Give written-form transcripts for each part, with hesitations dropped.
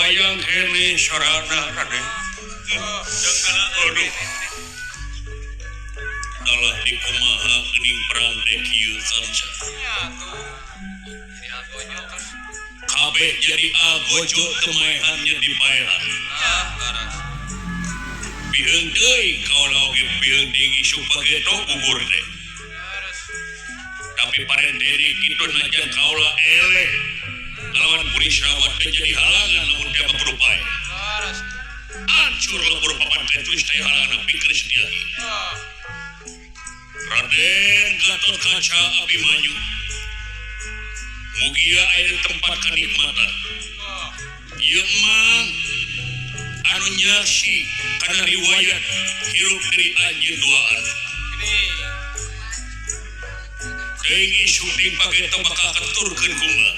Kabayang kene sorana Raden. Aduh. Dalah di kumaha geuning perang teh kieu kanca. Kabeh jadi agojo teu maehan nya dipaehan. Biheung deui kaula oge biheung deui isuk pageto gugur teh. Tapi parenteri kitu najan kaula eleh. Lawan Burisrawa teh jadi halangan lamun teh kudu paeh. Hancur lebur papan ketus teh halangan pikeun Setiaki. Raden Gatotkaca Abimanyu. Mugia aya di tempat kanikmatan. Ieu mang anu nyaksi kana riwayat hirup diri anjeun duaan. Deui syuting pageto bakal keturkeun kumaha.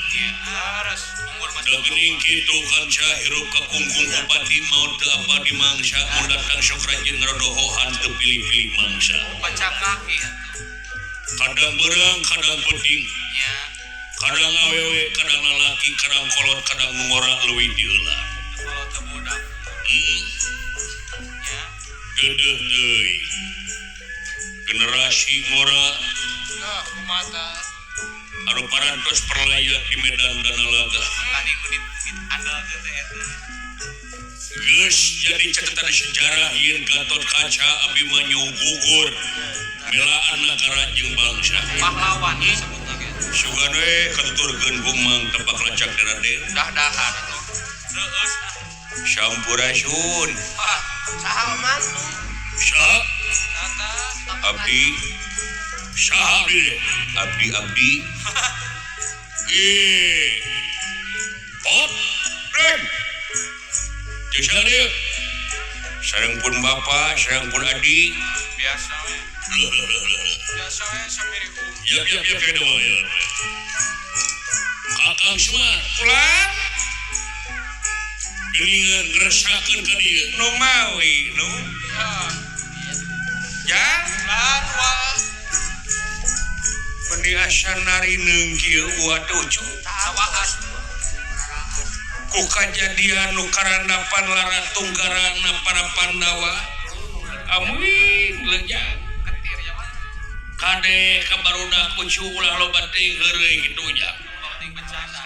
Da geuning kitu kanca hirup ka kungkung bupati maot teu apa di mangsa mun datang sok rajin ngarodohohan teu pilih-pilih mangsa. Kadang beurang, kadang peuting. Kadang awewe, kadang lalaki, kadang kolot, kadang ngora leuwih ti heula. Deudeuh deui. Generasi ngora anu parantos perlaya di medan Danalaga. Geus jadi catatan sejarah yen Gatotkaca Abimanyu gugur melaan nagara jeung bangsa. Pahlawan disebutna ge. Sugan we katuturkeun ku Mang tepak lacak Raden. Dah-dahan atuh. Reueus. Sampurasun. Saha Mang? Saha? Abdi. Saha abdi? Abdi abdi. Ih. Pot. Rem. Jeung saha dieu? Sareng pun bapa, sareng pun adi. Biasa we. Biasa we samiri umur. Ya ya ya ya. Kakang Semar pulang. Geuningan ngresakeun ka dieu. Nu mawi nu. Ya, lan wa. Meni asa narineung kieu buat ucu. Sawaas. Ku kajadian nu karandapan laratunggarana para Pandawa. Amuing leunjang. Ketir ya mah. Kade ka barudak ucu ulah loba teuing heureuy kitu nya. Penting bencana.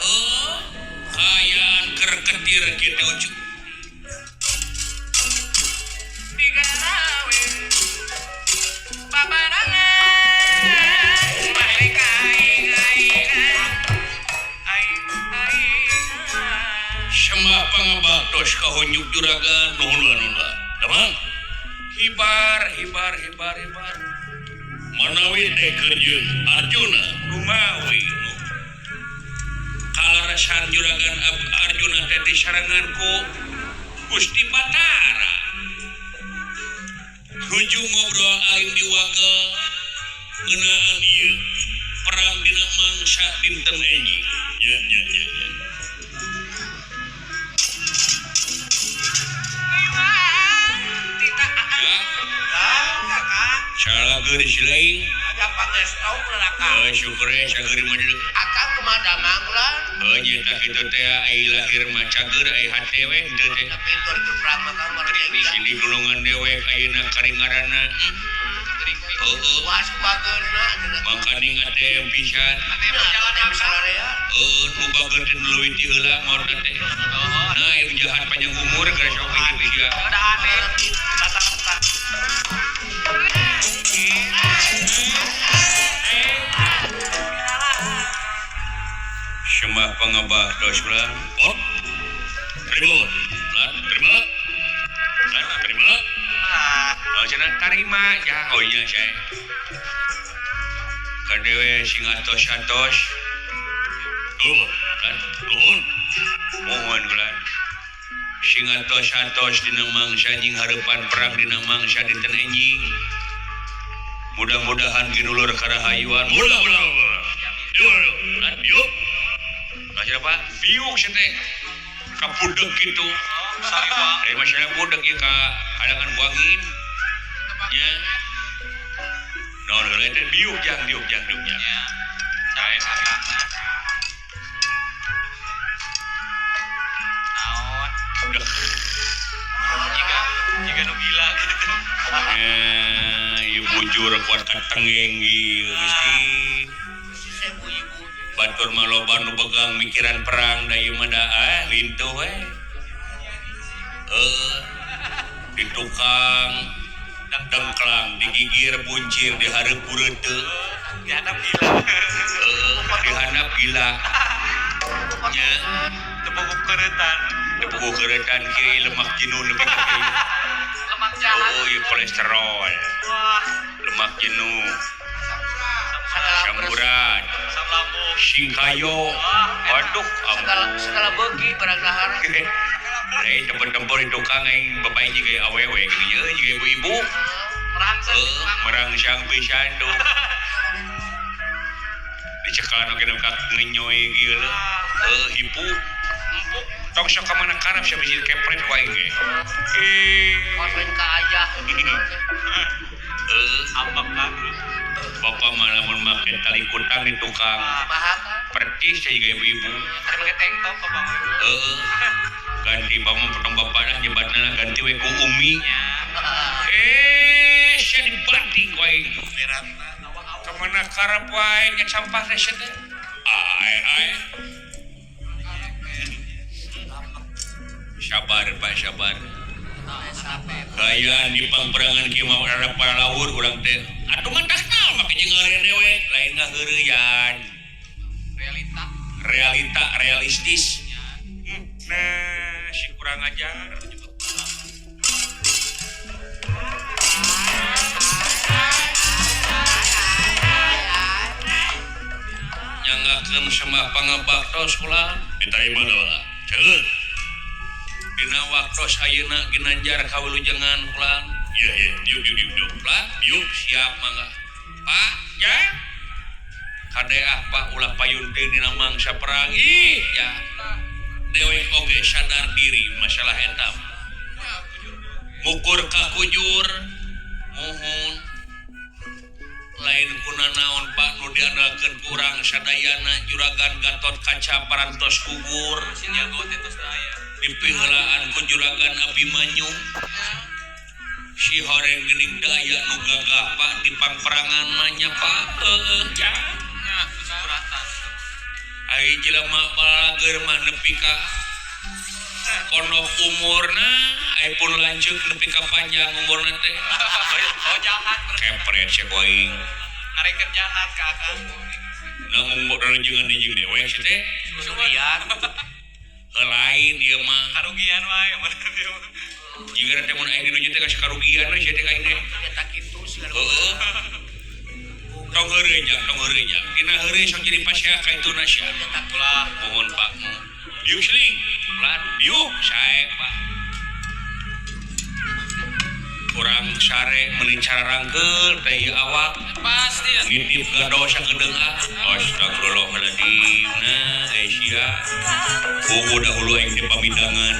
Heuh, kaayaan keur ketir kitu ucu. Digarawe. Babarangan. Mereka Semah pangabaktos ka honjuk juragan nuhun nuhun. Damang. Hibar hibar hibar hibar. Manawi teh keur jeung Arjuna Rumawi nu. Kalarasan juragan Arjuna teh disarengan ku Gusti Batara. Nuju ngobrol aing di waga ngeunaan ieu perang dina mangsa dinten enjing. Ya ya ya ya. Ya. Salah geuris lain. Ada pangestau lelakang. Oh, syukur ya, cager mah dulu. Akang kumaha damang lah. Oh, nya tah kitu teh ai lahir mah cager ai hate we teu teh. Tapi keur perang mah kan Di sini gulungan dewek ayeuna karingarana. Heeh. Was bageurna cenah. Makaning ATM pisan. ATM salarea. Heuh, nu bager teh nu leuwih ti heula ngor teh. Nah, ieu jahat panjang umur gara sok kitu juga. Semah pangabah dos ulah. Oh. Terima. Lah, terima. Lah, terima. Oh, cenah tarima ya. Oh iya saya. Kadewe sing atos-atos. Nuhun, Kan? nuhun. Mohon ulah. Sing atos-atos dina mangsa nying hareupan perang dina mangsa dinten enjing. Mudah-mudahan ginulur karahayuan. Ulah, ulah, ulah. Yuk, Lan, yuk. Lah siapa? Biuk sia teh. Ka budeg kitu. Saliwang. Ari masalah budeg ieu ka halangan buangin. Nya. Naon heula teh biuk jang biuk jang biuk jang. Ya. Saya sakana. Dek. Jika nu gila gitu. Ieu bujur kuat katengeng ieu Gusti. Batur mah loba nu begang mikiran perang da ieu mah da lintuh we. Di tukang dengklang digigir buncir di hareup bureuteuh. Dihadap gila. Dihadap gila. Nya tepuk keretan. Tepuk keretan kieu lemak jenuh nepi ka kieu. Lemak jahat. Oh, ieu kolesterol. Wah. Lemak jenuh. Campuran. Singkayo. Waduh, segala beuki barang dahar. Lain tempur-tempur di tukang aing bapaknya juga awewe gini ya, juga ibu-ibu. Merangsang pisan tuh. Dicekalan oge nu ka ngenyoy kieu leuh. Hipu. Empuk. Tong sok ka mana karep sia bisi kepret ku aing ge. Kos ka ayah. Ambek kan. Bapak mah lamun make tali kutang di tukang. Percis sia juga ibu-ibu. Ada make tank top apa bang? Ganti bapak potong bapak dah nyebatna ganti we ku umi. Sia dibanting ku aing. Ka mana karep wae nya sampah teh sia teh. Ae ae. Sabar Pak, sabar. Gaya di pangperangan kieu mah rada palawur urang teh. Atuh mah tas naon make jeung ngeureun dewek, lain ngaheureuyan. Realita. Realita realistis. Nah, si kurang ajar. Nyanggakeun semah pangabaktos ulah diterima doa. Ceuh. Dina waktos ayeuna ginanjar kawilujengan ulah. Iya iya, diuk diuk diuk diuk lah, diuk siap mangga. Pak, ya. Kade ah Pak ulah payun teh dina mangsa perang. Ih, ya. Dewek oge sadar diri masalah eta. Ngukur ka kujur muhun lain kuna naon Pak nu diandalkeun ku urang sadayana juragan Gatot Kaca parantos gugur dipiheulaan ku juragan Abimanyu si horeng geuning teu aya nu gagah Pak di pangperangan mah nya Pak heueuh ya ai jelema balageur mah nepi ka pondok umurna ai pun lanceuk nepi ka panjang umurna teh. Oh jahat kepret sia ku aing. Ngarekeun jahat ka akang. Namun renjengan jeung dewe sia teh. Surian. Lain ieu mah. Karugian wae bener ieu mah. Jiga teh mun aya di dunya teh kasih karugian we sia teh ka aing teh. Eta kitu sia. Heeh. Tong heureuy jang, tong heureuy jang. Dina heureuy sok jadi pasea ka ituna sia. Ulah. Mohon Pak. Diuk seling. Ulah diuk sae Pak. Kurang sare meni cararangkeul teh ieu awak. Pasti ya. Ngintip gado sakedeung ah. Astagfirullahaladzim. Nah, sia. Buku dahulu aing teh pamidangan.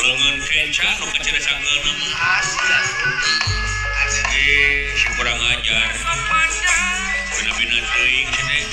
Leungeun kenca nu kacida sanggeuna mah. Asia. Si kurang ajar. Bina-bina teuing sia teh.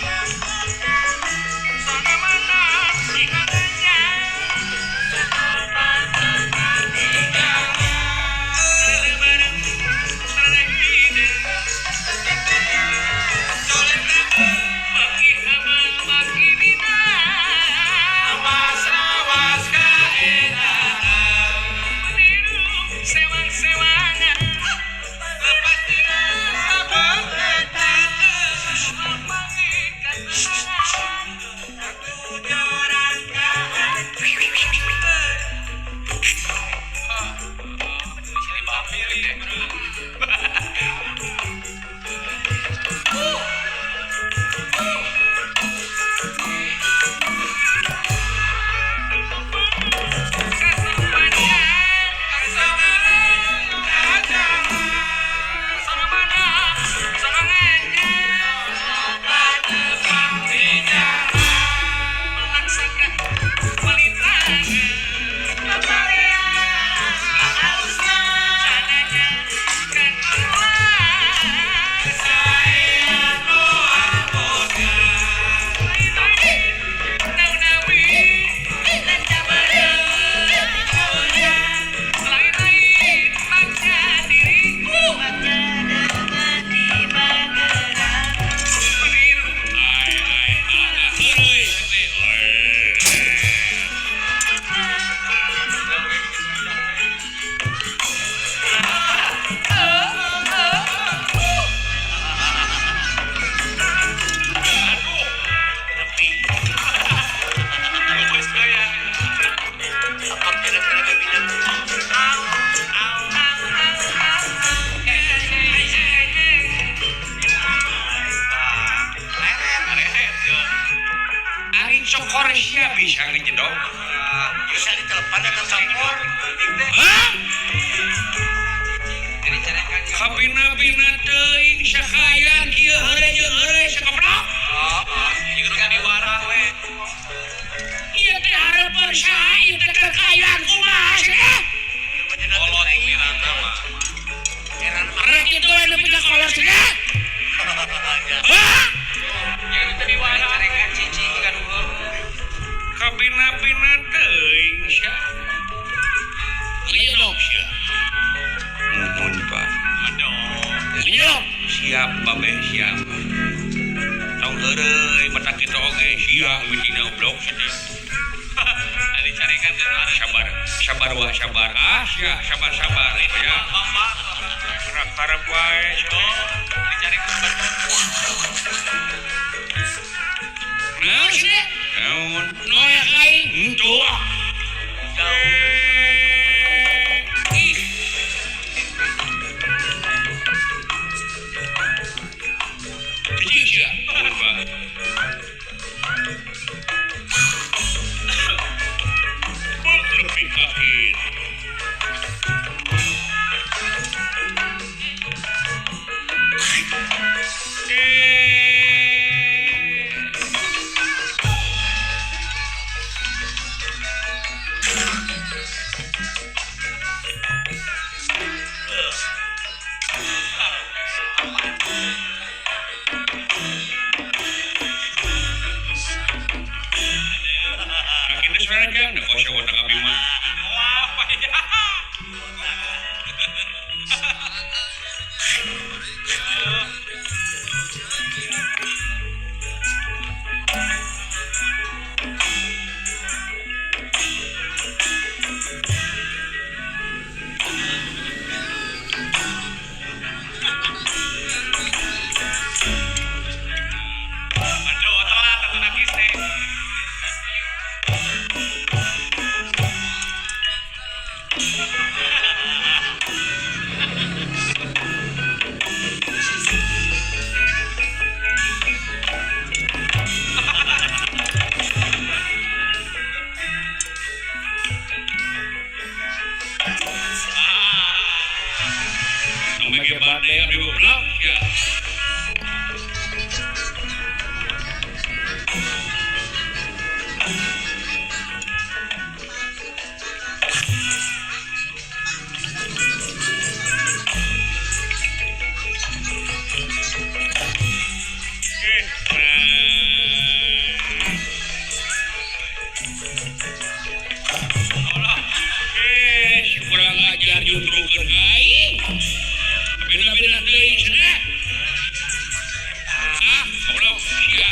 Sokor sia bisa ngejedog. Bisa ditelepon atau sokor. Hah? Kabina-bina teuing sakayang kieu heureuy jeung heureuy sakaplok. Heeh, jeung diwarah we. Ieu teh hareupeun saha ieu teh kekayaan kumaha sih? Kolot mirana mah. Rek kitu we nepi ka kolot sih. Hah? Jeung teu diwarah carekan cici kan heuh. Kabina-bina teuing sia. Ngejedog sia. Muhun Pak. Aduh. Ngejedog. Siap babeh siap. Tong heureuy mata kitu oge sia mitina goblok sia teh. Ari carekan ke Sabar, sabar wah sabar. Ah, sia sabar sabar itu ya. Karep wae. Dicarekan batur. Naon sih? Naon? Noyak aing. Henteu. Ih. Cicing sia. Nuhun, Pak. Beuh, nepi ka kitu. Aduh, telat atuh nakis teh. Sampai ke badai abdi goblok sia. Kurang ajar jundrukeun aing. Bina-bina teuing cenah. Ah, goblok sia.